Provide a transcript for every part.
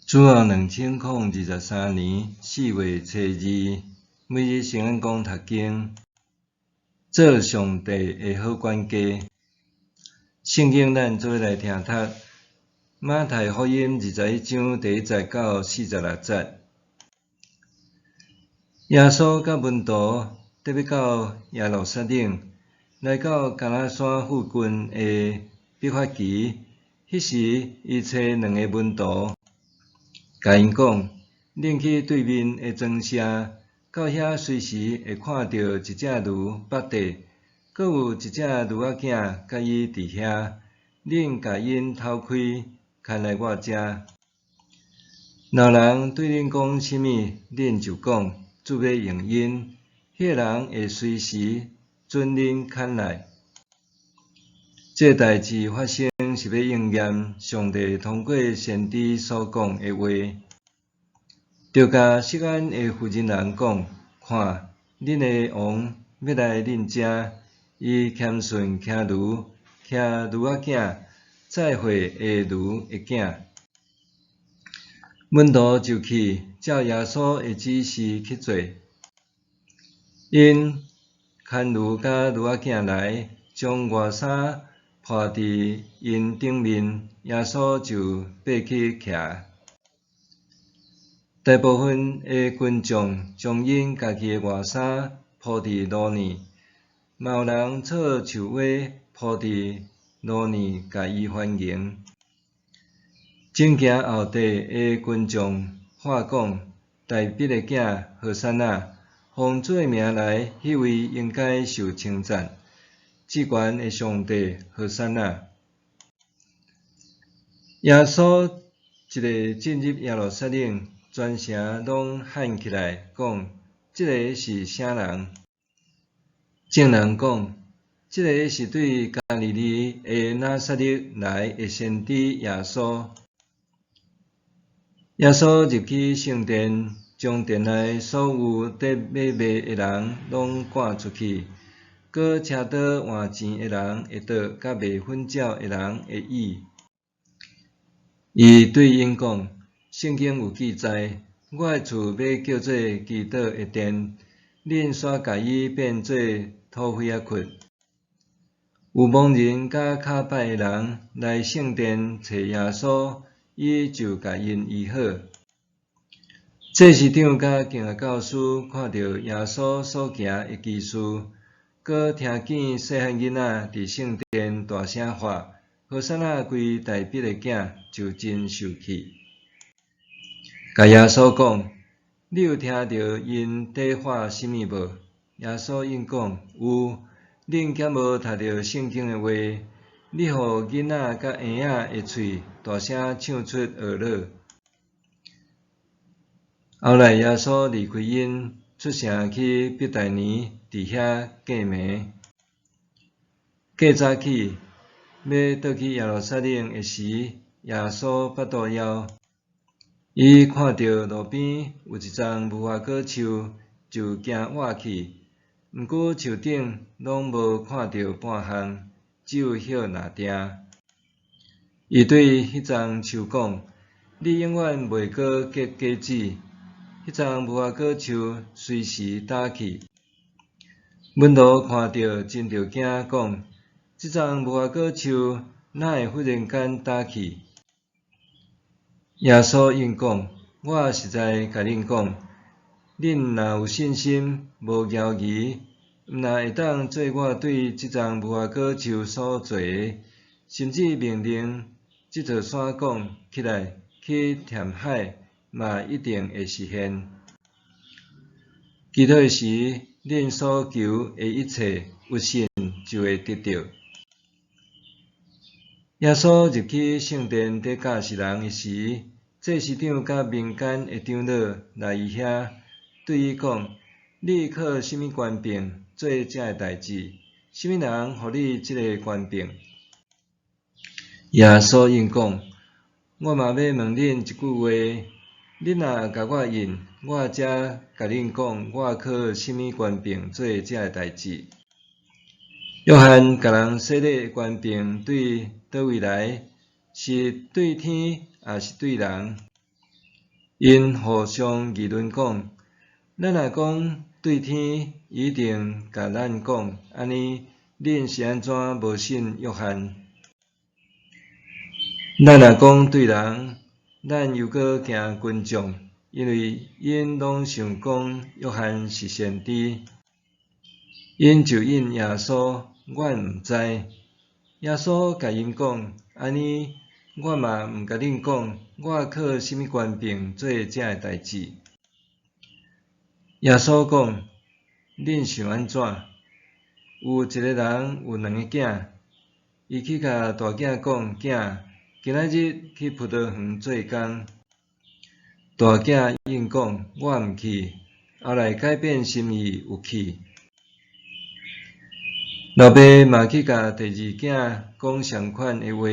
主後2023年4月初2，每日聖言講讀經，做上帝的好管家。聖經咱做伙來聽讀馬太福音21章第1節到46節。耶穌佮門徒得欲到耶路撒冷，來到橄欖山附近的伯法其，彼時伊差兩个門徒，共𪜶講：恁去對面的莊舍，到遐隨時會看著一隻驢縛綴，閣有一隻驢仔囝佮伊佇遐，恁共𪜶偷開，牽來我遮。若有人對恁講啥物，恁就講：主欲用𪜶，彼个人會隨時準恁牽來。這代誌發生是欲應驗上帝通過先知所講的話。著共錫安的婦人人講：看，恁的王欲來恁遮，伊謙順騎驢，騎驢仔囝，載貨的驢的囝。門徒就去，照耶穌的指示去做。𪜶牽驢佮驢仔囝來，將外衫鋪佇𪜶頂面，耶穌就爬去騎。大部分的群眾將𪜶家己的外衫鋪佇路爾，嘛有人搓樹葉鋪佇路爾，共伊歡迎。前行後綴的群眾喊講：大衛的囝和散那，奉主的名來，彼位應該受稱讚。至懸的上帝和散那。耶穌一个進入耶路撒冷，全城攏喊起來講：這个是啥人？眾人講：這个是對加利利的拿撒勒來的先知耶穌。耶穌入去聖殿，將殿內所有佇買賣的人攏趕出去，閣車倒換錢的人的桌佮賣粉鳥的人的椅。伊對𪜶講：聖經有記載，我的厝欲叫做祈禱的殿，恁煞共伊變做土匪仔窟。有盲人佮跤跛的人來聖殿揣耶穌，伊就共𪜶醫好。祭司長佮經學教師看著耶穌所行的奇事，閣聽見細漢囡仔佇聖殿大聲喊：和散那歸大衛的囝，就真受氣。共耶穌講：你有聽著𪜶佇喊啥物無？耶穌應講：有。恁敢無讀著聖經的話？你予囡仔佮嬰仔的喙大聲唱出呵咾。後來耶穌離開𪜶，出城去伯大尼，佇遐過暝。過早起，欲倒去耶路撒冷的時，耶穌腹肚枵。伊看著路邊有一叢無花果樹，就行倚去。毋過樹頂攏無看著半項，只有葉爾定。伊對彼叢樹講：你永遠袂閣結果子。彼叢無花果樹隨時倒去。門徒看著真著驚，講：這叢無花果樹哪會忽然間倒去？耶穌應講：我實在共恁講，恁若有信心，無猶疑，毋但會當做我對這叢無花果樹所做的，甚至命令這座山講：起來，去填海，嘛一定會實現。祈禱時，恁所求的一切，有信就會得著。耶穌入去聖殿佇教示人的時，祭司長佮民間的長老來伊遐，對伊講：你靠啥物權柄做這个代誌？啥物人予你這个權柄？耶穌應講：我嘛欲問恁一句話，恁若共我應，我才共恁講，我靠啥物權柄做這个代誌。約翰共人洗禮的權柄對佗位來？是對天，抑是對人？ 𪜶互相議論講：咱若講對天，伊一定共咱講：按呢，恁是按怎無信約翰？咱若講對人，咱猶閣驚群眾，因為𪜶攏想講約翰是先知。𪜶就應耶穌：阮毋知。耶穌共𪜶講：按呢，我嘛毋共恁講，我靠啥物權柄做這个代誌。耶穌講：恁想按怎？有一個人有兩個囝，伊去共大囝講：囝，今仔日去葡萄園做工。大囝應講：我毋去。後來改變心意，有去。老爸嘛去共第二囝講相款的話。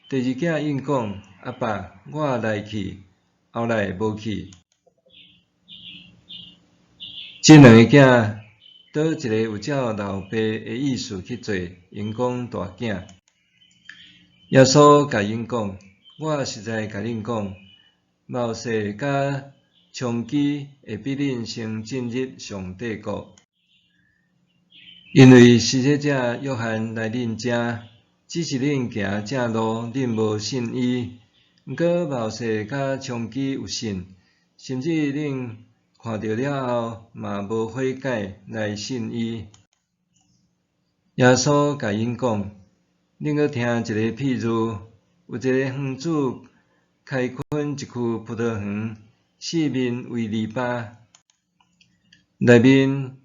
第二囝應講：阿爸，我來去。後來無去。這兩个囝，佗一個有照老爸的意思去做？𪜶講大囝。耶穌共𪜶講：我實在共恁講，謀士佮娼妓會比恁先進入上帝國。因為施洗者約翰來恁遮，只是恁行正路，恁無信伊；毋過謀士佮娼妓有信，甚至恁看著了後，嘛無悔改來信伊。耶穌共𪜶講：恁閣聽一个譬喻，有一个園主開墾一區葡萄園，四面圍籬笆，內面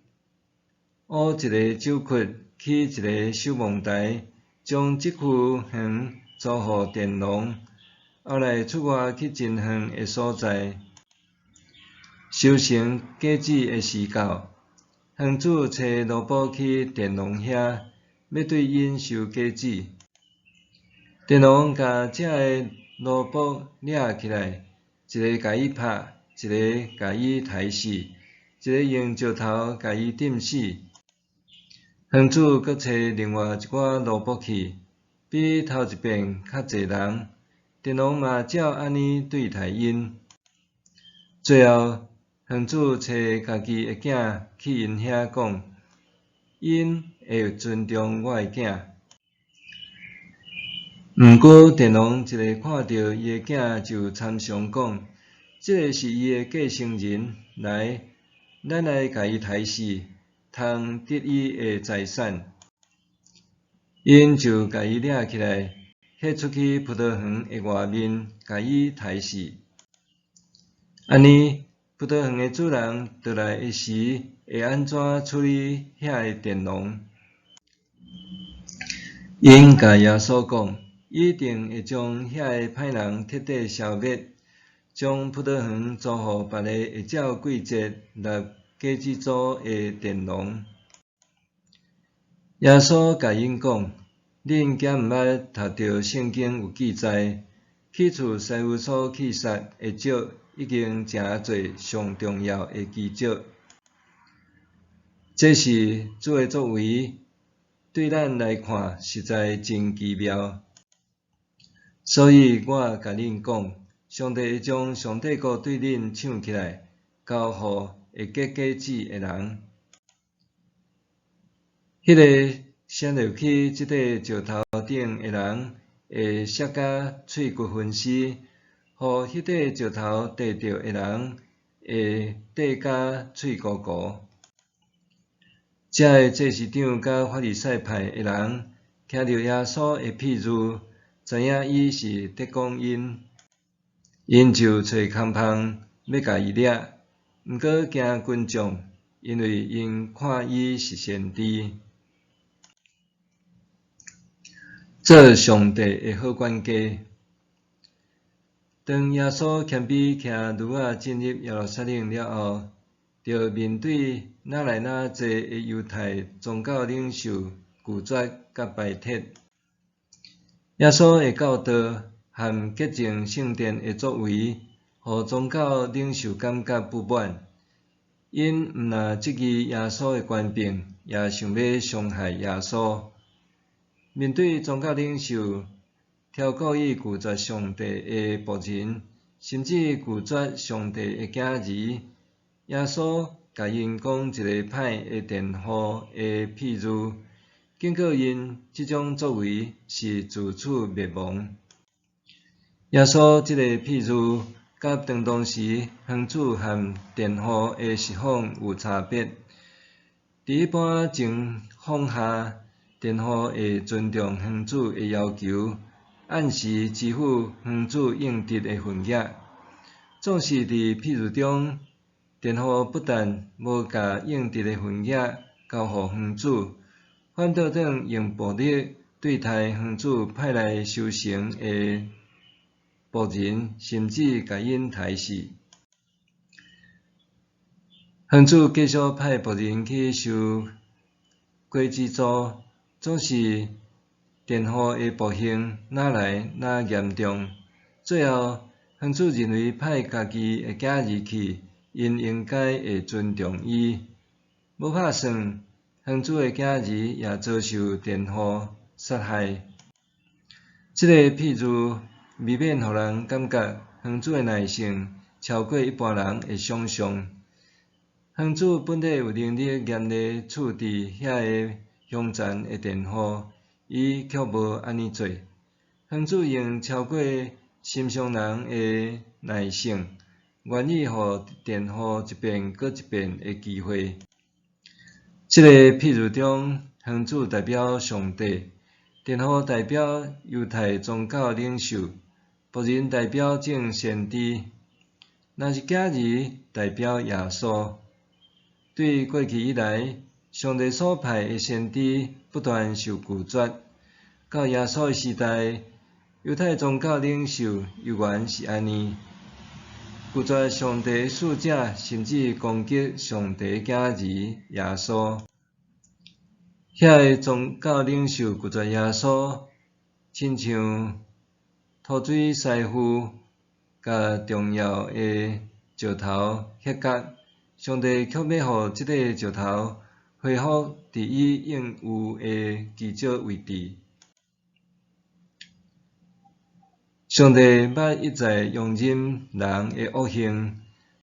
挖一个酒窟，起一个守望台，將這區園租予佃農，後來出外去真遠的所在。收成果子的時到，園主差奴僕去佃農遐，欲對𪜶收果子。佃農共這个奴僕掠起來，一个共伊拍，一个共伊刣死，一个用石頭共伊釘死。園主閣差另外一寡奴僕去，比頭一遍較濟人，佃農嘛照按呢對待𪜶。最後，園主差家己的囝去𪜶遐講：𪜶會尊重我的囝。毋過佃農一个看著伊的囝就參詳講：這个是伊的繼承人，來，咱來共伊刣死，通得伊的財產。𪜶就共伊掠起來，彼出去葡萄園的外面，共伊刣死。按呢，葡萄園的主人倒來的時，會按怎處理遐个佃農？𪜶共耶穌講：伊一定會將遐个歹人徹底消滅，將葡萄園租予別个會照季節納果子租的佃農。耶穌共𪜶講：恁敢毋捌讀著聖經有記載，起初師傅所棄殺的石，已經成做上重要的基石。這是主的作為，對咱來看實在真奇妙。所以我共恁講，上帝會將上帝國對恁搶起來，交予會結果子的人。彼个摔落去這塊石頭頂的人，會摔甲碎骨分屍；予彼塊石頭硩著的人，會硩甲碎糊糊。遮的祭司長佮法利賽派的人，聽著耶穌的譬喻，知影伊是佇講𪜶，𪜶就揣空縫欲共伊掠，毋過驚群眾，因為𪜶看伊是先知。做上帝的好管家。當耶穌謙卑騎驢仔進入耶路撒冷了後，就面對哪來哪濟的猶太宗教領袖拒絕佮排斥。耶穌的教導和潔淨聖殿的作為，予宗教領袖感覺不滿。𪜶毋但質疑耶穌的權柄，也想欲傷害耶穌。面對宗教領袖，挑故意拒絕上帝的僕人，甚至拒絕上帝的囝兒。耶穌共𪜶講一个歹的佃戶的譬喻，警告𪜶這種作為是自取滅亡。耶穌這个譬喻，佮當時園主和佃戶的釋放有差別。佇一般情況下，佃戶會尊重園主的要求，按時支付園主應得的份額。總是佇譬喻中，佃戶不但無共應得的份額交予園主，反倒轉用暴力對待園主派來收成的僕人，甚至共𪜶刣死。園主繼續派僕人去收果子租，總是佃戶的暴行愈來愈嚴重。最後，園主認為派家己的囝兒去，𪜶應該會尊重伊。無拍算，園主的囝兒也遭受佃戶殺害。這個譬喻未免予人感覺園主的耐性超過一般人的想像。園主本來有能力嚴厲處置遐个兇殘的佃戶，伊卻無按呢做。園主用超過尋常人的耐性，願意予佃戶一遍閣一遍的機會。這个譬喻中，園主代表上帝，佃戶代表猶太宗教領袖，僕人代表眾先知，若是囝兒代表耶穌。對過去以來，上帝所派的先知不斷受拒絕。到耶穌的時代，猶太宗教領袖猶原是按呢，拒絕上帝的使者，甚至攻擊上帝的囝兒耶穌。遐个宗教領袖拒絕耶穌，親像塗水師傅共重要的石頭彼角，上帝卻欲予這个石頭恢復佇伊應有的基石位置。上帝捌一再容忍人的惡行，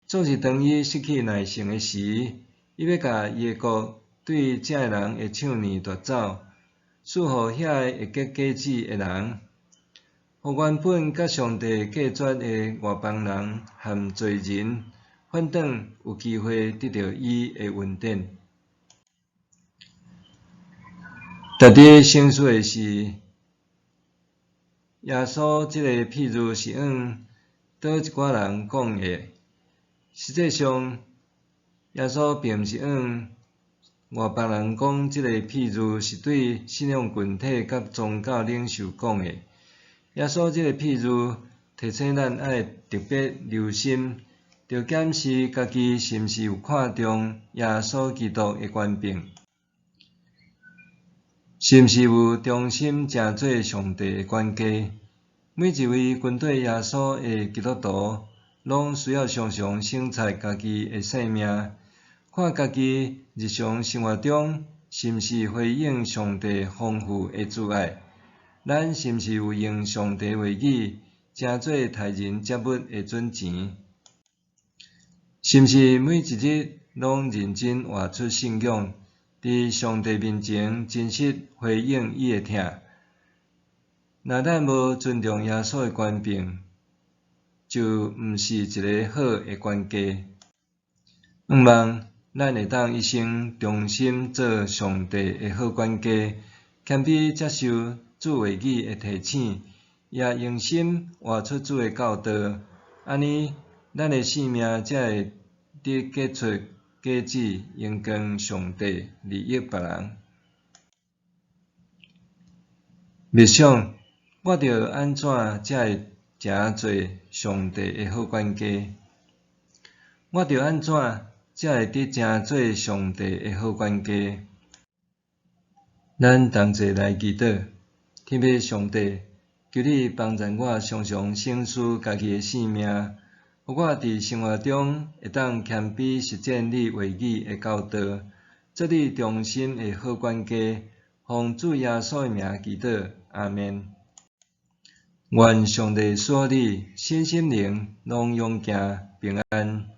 總是當伊失去耐性的時，伊欲共伊的國對這个人的賞賜奪走，賜予遐个會結果子的人，予原本佮上帝隔絕的外邦人和罪人，反轉有機會得著伊的恩典。值得省思的是，耶穌這個譬喻是向佗一寡人講的？實際上，耶穌並毋是向外邦人講這個譬喻，是對信仰群體佮宗教領袖講的。耶穌這個譬喻提醒咱愛特別留心，著檢視家己是毋是有看重耶穌基督的權柄，是毋是有忠心成做上帝的管家。每一位跟綴耶穌的基督徒，攏需要常常省察家己的生命，看家己日常生活中是毋是回應上帝豐富的慈愛。咱是毋是有用上帝話語，成做待人接物的準繩？是毋是每一日攏認真活出信仰，佇上帝面前真實回應伊的疼？若咱無尊重耶穌的權柄，就毋是一个好的管家。向望咱會當一生忠心做上帝的好管家，謙卑接受主話語的提醒，也用心活出主的教導，按呢，咱的生命才會得結出果子，榮光上帝，利益別人。默想，我著按怎才會成做上帝的好管家？我著按怎才會得成做上帝的好管家？咱同齊來祈禱，天父上帝，求你幫助我常常省思家己的生命，予我佇生活中會當謙卑實踐你話語的教導，做你忠心的好管家。奉主耶穌的名祈禱，阿們。願上帝賜予你身心靈攏勇健平安。